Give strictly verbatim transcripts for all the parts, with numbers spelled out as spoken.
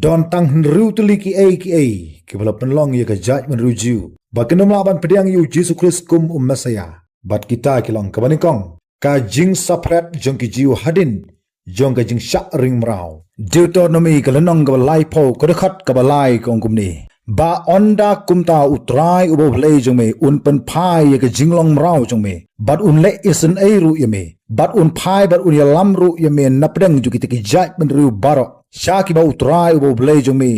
Don tang hynriew tylli ki ei ki ei ki ba la pynlong ïa ka jaitbynriew Jiw ba kin ym lah ban pdiang ïa u Jisu Khrist kum u Messaïah. Bad kita ki long kaba nyngkong, ka jingsaphriang jong ki Jiw hadien jong ka jingshah ring mraw. Deuteronomi ka lynnong kaba laiphew ka dkhot kaba lai ka ong kumne: Ba ynda kumta U Trai uba U Blei jong me un pynphai ïa ka jinglong mraw jong me, bad un leh isynei ruh ïa me, bad un phai bad un ïalam ruh ïa me napdeng jong kita ki jaitbynriew baroh, sha kiba U Trai uba U Blei jong me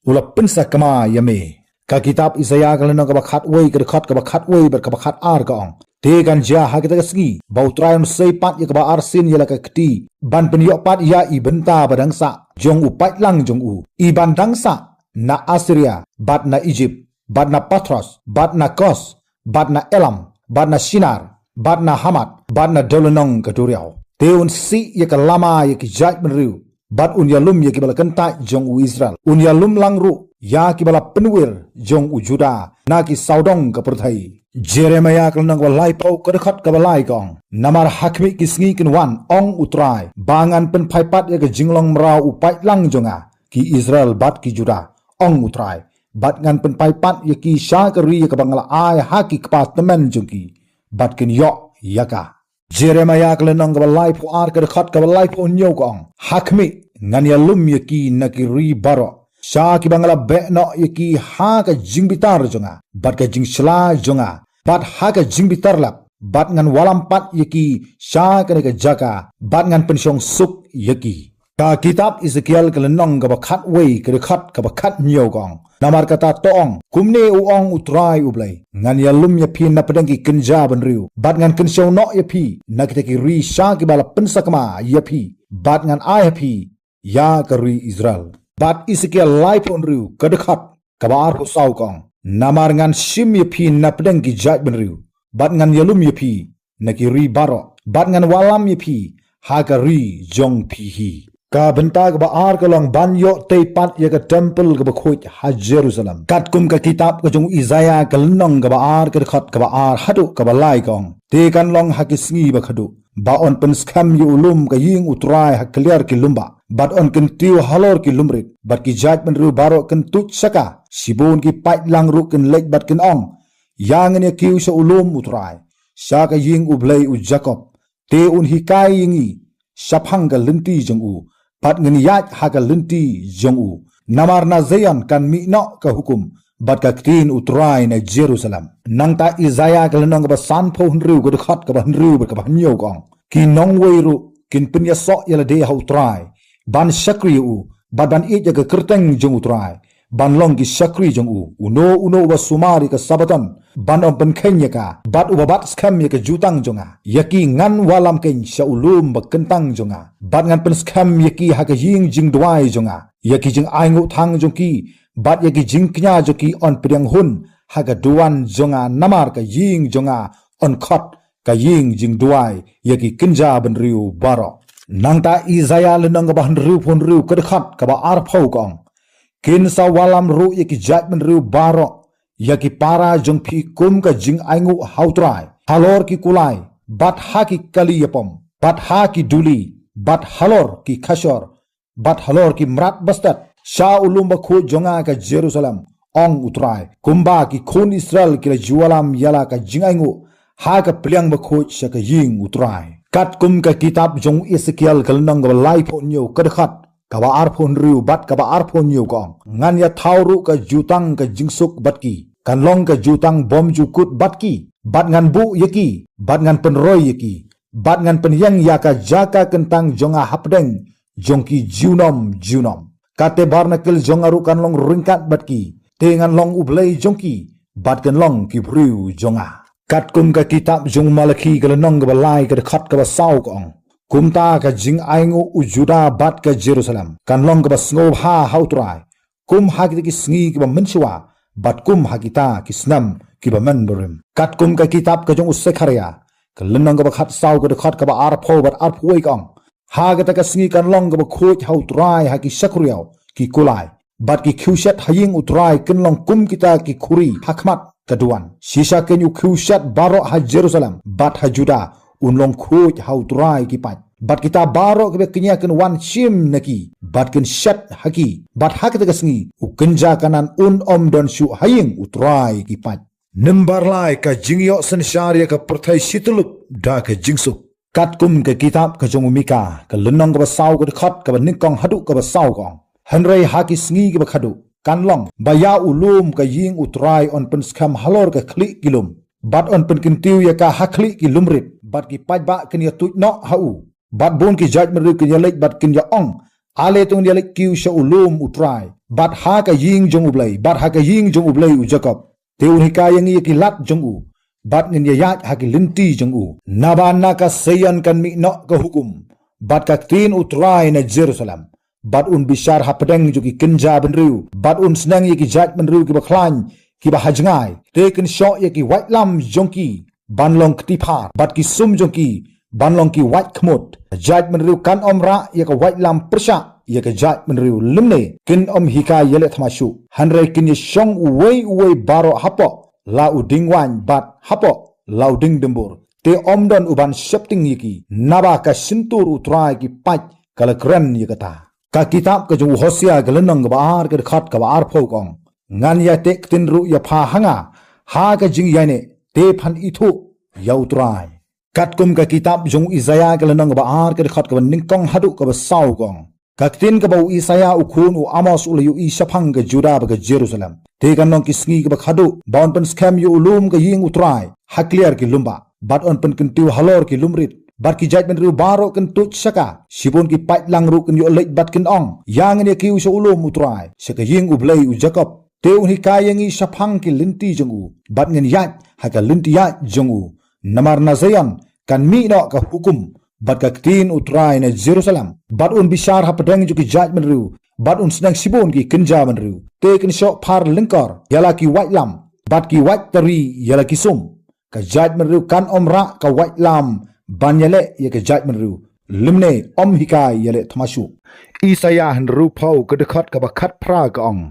u la pynsakma ïa me. Ka kitab Isaïah ka lynnong kaba khatwei ka dkhot kaba khatwei bad kaba khatar ka ong: Te kan jia ha kata ka sngi ba U Trai un sei pat ïa kaba arsien ïa la ka kti, ban pynïoh pat ïa i bynta ba dang sah jong u paidlang jong u, i ban dang sah na Assyria, bad na Egypt, bad na Pathros, bad na Kos, bad na Elam, bad na Shinar, bad na Hamat, bad na dewlynnong ka duriaw. Te un sih ïa ka lama ïa ki jaitbynriew, bad un ïalum ïa ki ba la kyntait jong u Israel. Un ïalum lang ruh ïa ki ba la pynwir jong u Judah na ki sawdong ka pyrthei. Jeremiah ka lynnong kaba laiphew ka dkhot kaba lai ka ong: Namar ha khmih ki sngi kin wan, ong U Trai, ba ngan pynphai pat ïa ka jinglong mraw u paidlang jong nga, ki Israel bad ki Judah, ong U Trai, bad ngan pynphai pat ïa ki sha ka ri ïa kaba nga la ai ha ki kpa tymmen jong ki, bad kin ïoh ïa ka. Jeremiah ka lynnong kaba laiphew ar ka dkhot kaba laiphew hynñiew ka ong: Ha khmih ngan ïalum ïa ki na ki ri baroh, sha kiba nga la beh noh ïa ki ha ka jingbitar jong nga bad ka jingshla jong nga, bad ha ka jingbitar lap, bad ngan wallam pat ïa ki sha kane ka jaka, bad ngan pynshong suk ïa ki. Ka kitab Esekiel ka lynnong kaba khatwei ka dkhot kaba khathynñiew ka ong: Namar kata to ong, kumne u ong U Trai U Blei: Ngan ïalum ïa phi napdeng ki kynja bynriew, bad ngan kynshew noh ïa phi na kita ki ri sha kiba la pynsakma ïa phi, bad ngan ai ha phi ïa ka ri Israel. Bad Esekiel laiphew hynriew ka dkhot kaba arphew saw ka ong: Namar ngan shim ïa phi napdeng ki jaitbynriew, bad ngan ïalum ïa phi na ki ri baroh, bad ngan wallam ïa phi ha ka ri jong phi hi. Ka bynta kaba ar ka long ban ïoh tei pat ïa ka templ kaba khuid ha Jerusalem. Katkum ka kitab ka jong u Isaïah ka lynnong kaba ar ka dkhot kaba ar haduh kaba lai ka ong: Te kan long ha ki sngi ba khadduh, ba yn pynskhem ïa u lum ka ïing U Trai ha kliar ki lum bah, bad yn kyntiew halor ki lum rit, bad ki jaitbynriew baroh kin tuid sha ka, shibun ki paidlang ruh kin leit bad kin ong: Ïa ngin ïa kiew sha u lum U Trai, sha ka ïing U Blei u Jakob. Te un hikai ïa ngi shaphang ka lynti jong u, bad ngin ïaid ha ka lynti jong u. Namar na Zion kan mih noh ka hukum, bad ka ktien U Trai na Jerusalem. Nangta Isaïah ka lynnong kaba sanphew hynriew ka dkhot kaba hynriew bad kaba hynñiew ka ong: Ki nongwei ruh kin pynïasoh ïa lade ha U Trai, ban shakri ïa u, bad ban ïeit ïa ka kyrteng jong U Trai, ban long ki shakri jong u. Uno uno uba sumar ïa ka Sabbaton, ban ym pynkheiñ ïa ka, bad uba bat skhem ïa ka jutang jong nga, ïa ki ngan wallam keiñ sha u lum ba kyntang jong nga, bad ngan pynskhem ïa ki ha ka ïing jingduwai jong nga. Ïa ki jingainguh thang jong ki bad ïa ki jingkñia jong ki yn pdiang hun ha ka duwan jong nga, namar ka ïing jong nga yn khot ka ïing jingduwai ïa ki kynja bynriew baroh. Nangta Isaïah lynnong kaba hynriewphew hynriew ka dkhot kaba arphew ka ong: Kin sa wallam ruh ïa ki jaitbynriew baroh ïa ki para jong phi kum ka jingainguh ha U Trai, halor ki kulai, bad ha ki kali ïapom, bad ha ki duli, bad halor ki khashor, bad halor ki mrad bastet, sha u lum bakhuid jong nga ka Jerusalem, ong U Trai, kumba ki khun Israel ki la ju wallam ïa la ka jingainguh ha ka pliang bakhuid sha ka ïing U Trai. Katkum ka kitab jong u Esekiel ka lynnong kaba laiphew hynñiew ka dkhot kaba arphew hynriew bad kaba arphew hynñiew ka ong: Ngan ïa thaw ruh ka jutang ka jingsuk bad ki, kan long ka jutang bymjukut bad ki, bad ngan buh ïa ki, bad ngan pynroi ïa ki, bad ngan pynïeng ïa ka jaka kyntang jong nga hapdeng jong ki junom junom. Ka tabernakl jong nga ruh kan long ryngkat bad ki, te ngan long U Blei jong ki, bad kin long ki briew jong nga. Katkum ka kitab jong u Malakhi ka lynnong kaba lai ka dkhot kaba saw ka ong: Kumta ka jingainguh u Judah bad ka Jerusalem kan long kaba sngewbha ha U Trai, kum ha kita ki sngi kiba mynshuwa, bad kum ha kita ki snem kiba mynbarim. Katkum ka kitab ka jong u Sekhariah ka lynnong kaba khatsaw ka dkhot kaba arphew bad arphew wei ka ong: Ha kata ka sngi kan long kaba khuid ha U Trai ha ki shakriaw, ki kulai, bad ki khiew shet ha ïing U Trai kin long kum kita ki khuri ha khmat ka duwan. Shisha keiñ u khiew shet baroh ha Jerusalem bad ha Judah un long khuid ha U Trai ki paid. bad kita baroh kiba kñia kin wan shim na ki, bad kin shet ha ki, bad ha kata ka sngi u kynja Kanaan un ym don shuh ha ïing U Trai ki paid. Nambar lai, ka jingïoh synshar ïa ka pyrthei shi tyllup da ka jingsuk. Katkum ka kitab ka jong u Mika, ka lynnong kaba saw, ka dkhot kaba nyngkong haduh kaba saw, ka ong: Hynrei ha ki sngi kiba khadduh kan long ba ïa u lum ka ïing U Trai yn pynskhem halor ka khlieh ki lum, bad yn pynkyntiew ïa ka ha khlieh ki lum rit, bad ki paidbah kin ïa tuid noh ha u. Bad bun ki jaitbynriew kin ïa leit bad kin ïa ong: Ale to ngin ïa leit kiew sha u lum U Trai, bad ha ka ïing jong U Blei, bad ha ka ïing jong U Blei u Jakob. Te un hikai ïa ngi ïa ki lad jong u, bad ngin ïa ïaid ha ki lynti jong u. Naba na ka Seion kan mih noh ka hukum, bad ka ktien U Trai na Jerusalem. Bad un bishar hapdeng jong ki kynja bynriew, bad un sneng ïa ki jaitbynriew kiba khlaiñ, kiba ha jngai. Te kin shoh ïa ki waitlam jong ki ban long kti phar, bad ki sum jong ki ban long ki wait khmut. Jaitbynriew kan ym rah ïa ka waitlam pyrshah ïa ka jaitbynriew, lymne kin ym hikai ïaleh thma shuh. Hynrei kin ïa shong uwei uwei baroh hapoh la u diengwaiñ bad hapoh la u diengdumbur. Te ym don u ban sheptieng ïa ki, naba ka shyntur U Trai ki paid ka la kren ïa kata. Ka kitab ka jong u Hosea, ka lynnong kaba ar, ka dkhot kaba arphew, ka ong: Ngan ïa teh ktien ruh ïa pha ha nga ha ka jingïaineh, te phan ithuh ïa U Trai. Katkum ka kitab jong u Isaïah, ka lynnong kaba ar, ka dkhot kaba nyngkong haduh kaba saw, ka ong: Ka ktien kaba u Isaïah u khun u Amos u la ïohi shaphang ka Judah bad ka Jerusalem. Te kan long ki sngi kiba khadduh ba yn pynskhem ïa u lum ka ïing U Trai ha kliar ki lum bah, bad yn pynkyntiew halor ki lum rit, bad ki jaitbynriew baroh kin tuid sha ka. Shibun ki paidlang ruh kin ïoh leit bad kin ong: Ïa ngin ïa kiew sha u lum U Trai, sha ka ïing U Blei u Jakob. Te un hikai ïa ngi shaphang ki lynti jong u, bad ngin ïaid ha ka lynti ïaid jong u. Namar na Seion kan mih noh ka hukum bad ka ktien U Trai na Jerusalem, bad un bishar hapdeng jong ki jaitbynriew, bad un sneng shibun ki kynja bynriew. Te kin shoh phar lyngkor ïa la ki waitlam, bad ki wait tari ïa la ki sum. Ka jaitbynriew kan ym rah ka waitlam ban ïaleh ïa ka jaitbynriew, lymne ym hikai ïaleh thma shuh. Isaïah hynriewphew, ka dkhot kaba khatphra, ka ong: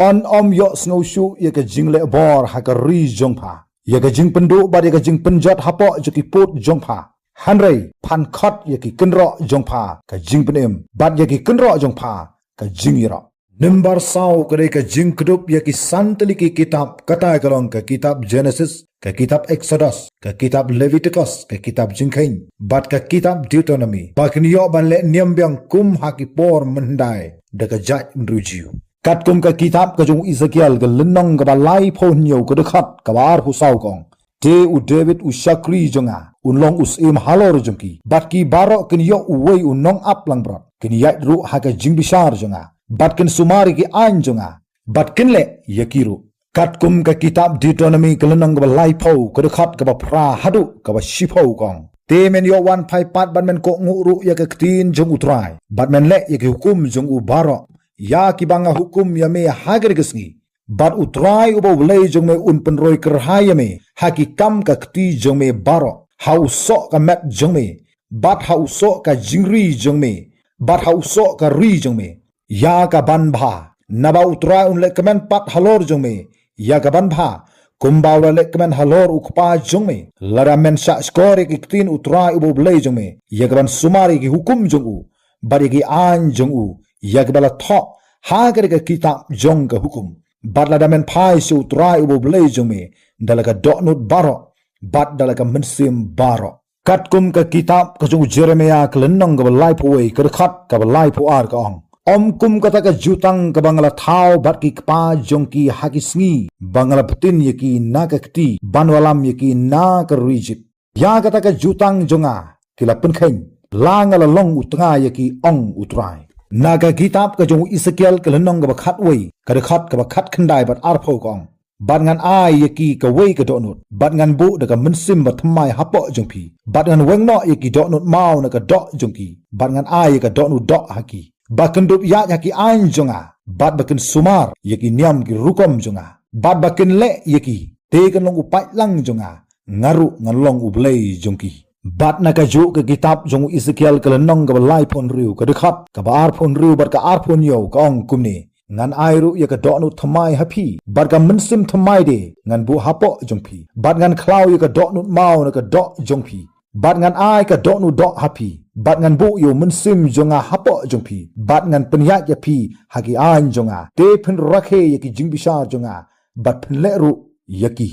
Yn ym ïohsngew shuh ïa ka jingleh bor ha ka ri jong pha, ïa ka jingpynduh bad ïa ka jingpynjot hapoh jong ki pud jong pha. Hynrei phan khot ïa ki kynroh jong pha ka jingpynim, bad ïa ki kynroh jong pha ka jingïaroh. Nambar saw, ka dei ka jingkdup ïa ki san tylli ki kitab, kata ka long ka kitab Genesis, ka kitab Exodus, ka kitab Leviticus, ka kitab Jingkheiñ, bad ka kitab Deuteronomy, ba kin ïoh ban leh niam biang kum ha ki por mynhyndai da ka jaitbynriew Jiw. Katkum ka kitab ka jong u Esekiel, ka lynnong kaba laiphew hynñiew, ka dkhot kaba arphew saw, ka ong: Te u David u shakri jong nga un long u syiem halor jong ki, bad ki baroh kin ïoh uwei u nongap langbrot, kin ïaid ruh ha ka jingbishar jong nga, bad kin sumar ïa ki aiñ jong nga, bad kin leh ïa ki ruh. Katkum ka kitab Deuteronomy, ka lynnong kaba laiphew, ka dkhot kaba phra haduh kaba shiphew, ka ong: Te men ïoh wan phai pat bad men kohnguh ruh ïa ka ktien jong U Trai, bad men leh ïa ki hukum jong u baroh, ïa kiba nga hukum ïa me ha kane ka sngi. Bad U Trai uba U Blei jong me un pynroi kyrhai ïa me ha ki kam ka kti jong me baroh, ha u soh ka met jong me, bad ha u soh ka jingri jong me, bad ha u soh ka ri jong me, ïa ka ban bha. Naba U Trai un leh kmen pat halor jong me ïa ka ban bha, kumba u la leh kmen halor u kpa jong me, lada men shahshkor ïa ki ktien U Trai uba U Blei jong me, ïa ka ban sumar ïa ki hukum jong u, bad ïa ki aiñ jong u, ïa kiba la thoh ha kane ka kitab jong ka hukum, bad lada men phai sha U Trai uba U Blei jong me da la ka dohnud baroh, bad da la ka mynsiem baroh. Katkum ka kitab ka jong u Jeremiah, ka lynnong kaba laiphew wei, ka dkhot kaba laiphew ar, ka ong: Ym kum kata ka jutang kaba nga la thaw bad ki kpa jong ki ha ki sngi ba nga la btin ïa ki na ka kti ban wallam ïa ki na ka ri Ijipt. Ïa kata ka jutang jong nga ki la pynkheiñ, la nga la long u tnga ïa ki, ong U Trai. Na ka kitab ka jong u Esekiel, ka lynnong kaba khatwei, ka dkhot kaba khatkhyndai bad arphew, ka ong: Bad ngan ai ïa ki kawei ka dohnud, bad ngan buh da ka mynsiem bathymmai hapoh jong phi, bad ngan weng noh ïa ki dohnud maw na ka doh jong ki, bad ngan ai ïa ka dohnud doh ha ki, ba kin dup ïaid ha ki aiñ jong nga, bad ba kin sumar ïa ki niam ki rukom jong nga, bad ba kin leh ïa ki. Te kin long u paidlang jong nga, nga ruh ngan long U Blei jong ki. Bad na kajuh ka kitab jong u Esekiel, ka lynnong kaba laiphew hynriew, ka dkhot kaba arphew hynriew bad ka arphew hynñiew, ka ong kumne: Ngan ai ruh ïa ka dohnud thymmai ha phi, bad ka mynsiem thymmai de ngan buh hapoh jong phi, bad ngan khlaw ïa ka dohnud maw na ka doh jong phi, bad ngan ai ka dohnud doh ha phi, bad ngan buh ïa u mynsiem jong nga hapoh jong phi, bad ngan pynïaid ïa phi ha ki aiñ jong nga. Te phin rakhe ïa ki jingbishar jong nga, bad phin leh ruh ïa ki.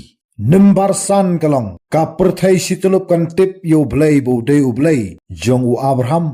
Number san ka long, ka pyrthei shityllup kan tip ïa U Blei ba u dei U Blei jong u Abraham,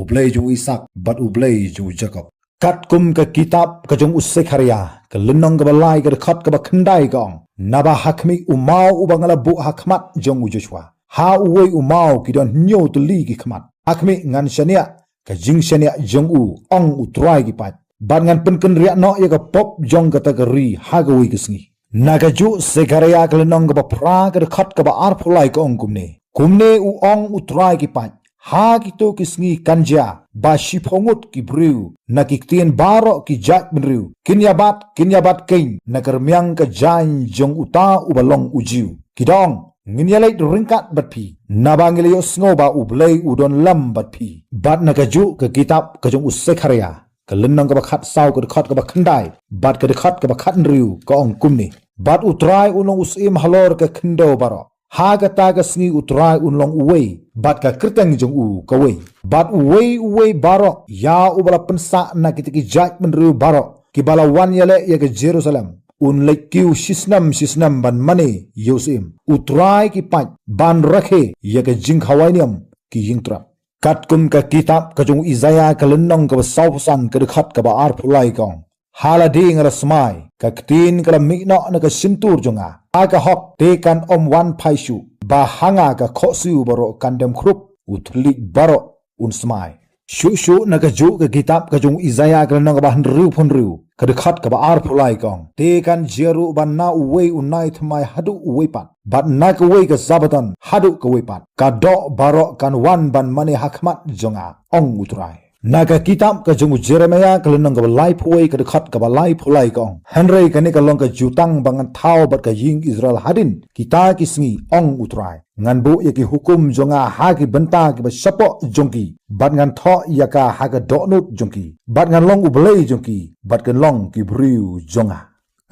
U Blei jong u Isak, bad U Blei jong u Jakob. Katkum ka kitab ka jong u Sekharia, ka lynnong kaba lai, ka dkhot kaba khyndai ka ong: Naba ha khmih u maw uba nga la buh ha khmat jong u Joshua, ha uwei u maw ki don hynñiew tylli ki khmat. Ha khmih ngan shaniah ka jingshaniah jong u, ong U Trai ki paid, bad ngan pynkynriah noh ïa ka pop jong kata ka ri ha kawei ka sngi. Na kajuh Sekharia ka lynnong kaba phra, ka dkhot kaba arphew lai ka ong kumne: Kumne u ong U Trai ki paid: Ha kito ki sngi kan jia ba shiphew ngut ki briew na ki ktien baroh ki jaitbynriew kin ïabat, kin ïabat keiñ na ka rmiang ka jaiñ jong uta uba long u Jiw. Ki da ong: Ngin ïaleit ryngkat bad phi, naba ngi la ïohsngew ba U Blei u don lem bad phi. Bad na kajuh ka kitab ka jong u Sekharia, ka lynnong kaba khatsaw, ka dkhot kaba khyndai bad ka dkhot kaba khathynriew ka ong kumne: Bad U Trai un long u syiem halor ka khyndew baroh. Ha kata ka sngi U Trai un long uwei, bad ka kyrteng jong u kawei. Bad uwei uwei baroh ïa uba la pynsah na kita ki jaitbynriew baroh kiba la wan ïaleh ïa ka Jerusalem, un leit kiew shisnem shisnem ban mane ïa u syiem U Trai ki paid, ban rakhe ïa ka jingkhawai niam ki ïingtrep. Katkum ka kitab ka jong u Isaïah, ka lynnong kaba sawphew san, ka dkhot kaba arphew lai ka ong: Ha lade nga la smai, ka ktien ka la mih noh na ka shyntur jong nga. Ha ka hok te kan ym wan phai shuh, ba ha nga ka khohsiew baroh kan dem khrup, u thylliej baroh un smai. Shuh shuh na kajuh ka kitab ka jong u Isaïah, ka lynnong kaba hynriewphew hynriew, ka dkhot kaba arphew lai ka ong: Te kan jia ruh ba na uwei u nai thymmai haduh uwei pat, bad na kawei ka Sabbaton haduh kawei pat, ka doh baroh kan wan ban mane ha khmat jong nga, ong U Trai. Na ka kitab ka jong u Jeremiah, ka lynnong kaba laiphew wei, ka dkhot kaba laiphew lai ka ong: Hynrei kane ka long ka jutang ba ngan thaw bad ka ïing Israel hadien kita ki sngi, ong U Trai. Ngan buh ïa ki hukum jong nga ha ki bynta kiba shapoh jong ki, bad ngan thoh ïa ka ha ka dohnud jong ki, bad ngan long U Blei jong ki, bad kin long ki briew jong nga.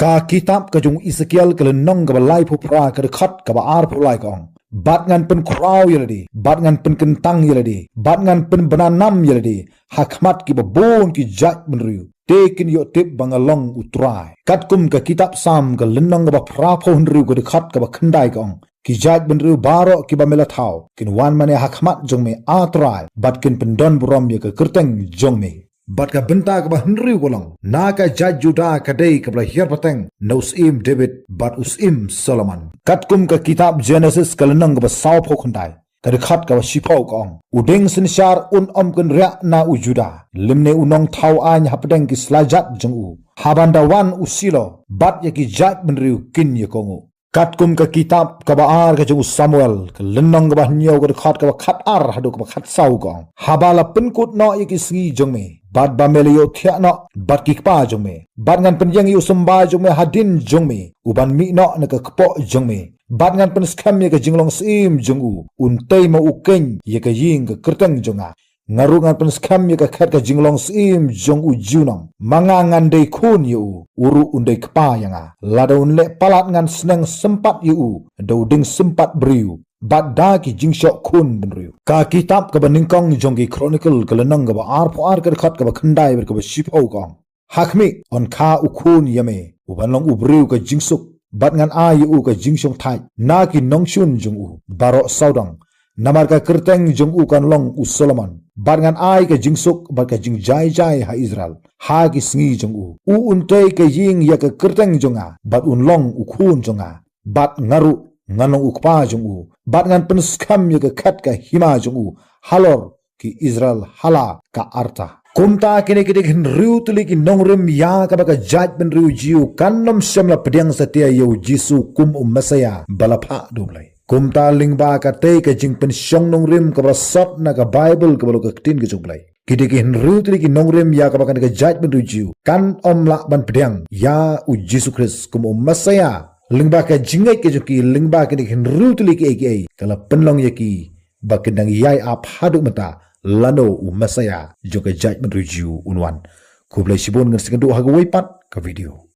Ka kitab ka jong u Esekiel, ka lynnong kaba laiphew phra, ka dkhot kaba arphew lai ka ong: Bad ngan pynkhraw ïa lade, bad ngan pynkyntang ïa lade, bad ngan pynbna nam ïa lade ha khmat kiba bun ki jaitbynriew, te kin ïoh tip ba nga long U Trai. Katkum ka kitab Salm, ka lynnong kaba phraphew hynriew, ka dkhot kaba khyndai ka ong: Ki jaitbynriew baroh kiba me la thaw kin wan mane ha khmat jong me, A Trai, bad kin pyndon burom ïa ka kyrteng jong me. Bad ka bynta kaba hynriew ka long: Na ka jait Judah ka dei kaba la hiar pateng na u syiem David bad u syiem Solomon. Katkum ka kitab Genesis, ka lynnong kaba sawphew khyndai, ka dkhot kaba shiphew ka ong: U dieng synshar un ym kynriah na u Judah, lymne u nongthaw aiñ hapdeng ki slajat jong u, haban da wan u Shilo, bad ïa ki jaitbynriew kin ïa kohnguh. Katkum ka kitab kaba ar ka jong u Samuel, ka lynnong kaba hynñiew, ka dkhot kaba khatar haduh kaba khatsaw ka ong: Haba la pynkut noh ïa ki sngi jong me, bad ba me la ïohthiah noh bad ki kpa jong me, bad ngan pynïeng ïa u symbai jong me hadien jong me, uban mih noh na ka kpoh jong me, bad ngan pynskhem ïa ka jinglong syiem jong u, un tei ma u keiñ ïa ka ïing ka kyrteng jong nga. Nga ruh ngan pynskhem ïa ka khet ka jinglong syiem jong u junom. Ma nga ngan dei khun ïa u, u ruh un dei kpa ïa nga. Lada un leh palat ngan sneng sympat ïa u da u dieng sympat briew, bad da ki jingshoh khun bynriew. Ka kitab kaba nyngkong jong ki Chronicle, ka lynnong kaba arphew ar, ka dkhot kaba khyndai bad kaba shiphew ka ong: Ha khmih, yn kha u khun ïa me, uban long u briew ka jingsuk, bad ngan ai ïa u ka jingshongthait na ki nongshun jong u baroh sawdong. Namar ka kyrteng jong u kan long u Solomon, bad ngan ai ka jingsuk bad ka jingjai jai ha Israel ha ki sngi jong u. U un tei ka ïing ïa ka kyrteng jong nga, bad un long u khun jong nga, bad nga ruh ngan long u kpa jong u, bad ngan pynskhem ïa ka khet ka hima jong u halor ki Israel ha la ka arta. Kumta kine ki dei ki hynriew tylli ki nongrim ïa kaba ka jaitbynriew Jiw kan ym shym la pdiang satia ïa u Jisu kum u Messaïah ba la phah da U Blei. Kumta lyngba katei ka jingpynshong nongrim kaba la sot na ka Baibl kaba long ka ktien ka jong U Blei, ki dei ki hynriew tylli ki nongrim ïa kaba kane ka jaitbynriew Jiw kan ym lah ban pdiang ïa u Jisu Khrist kum u Messaïah. Lyngba ka jingngeit ka jong ki lyngba kine ki hynriew tylli kiei kiei, ka la pynlong ïa ki ba kin dang ïai ap haduh mynta lano u Messaïah jong ka jaitbynriew Jiw un wan. Khublei shibun, ngan sa ïakynduh ha kawei pat ka video.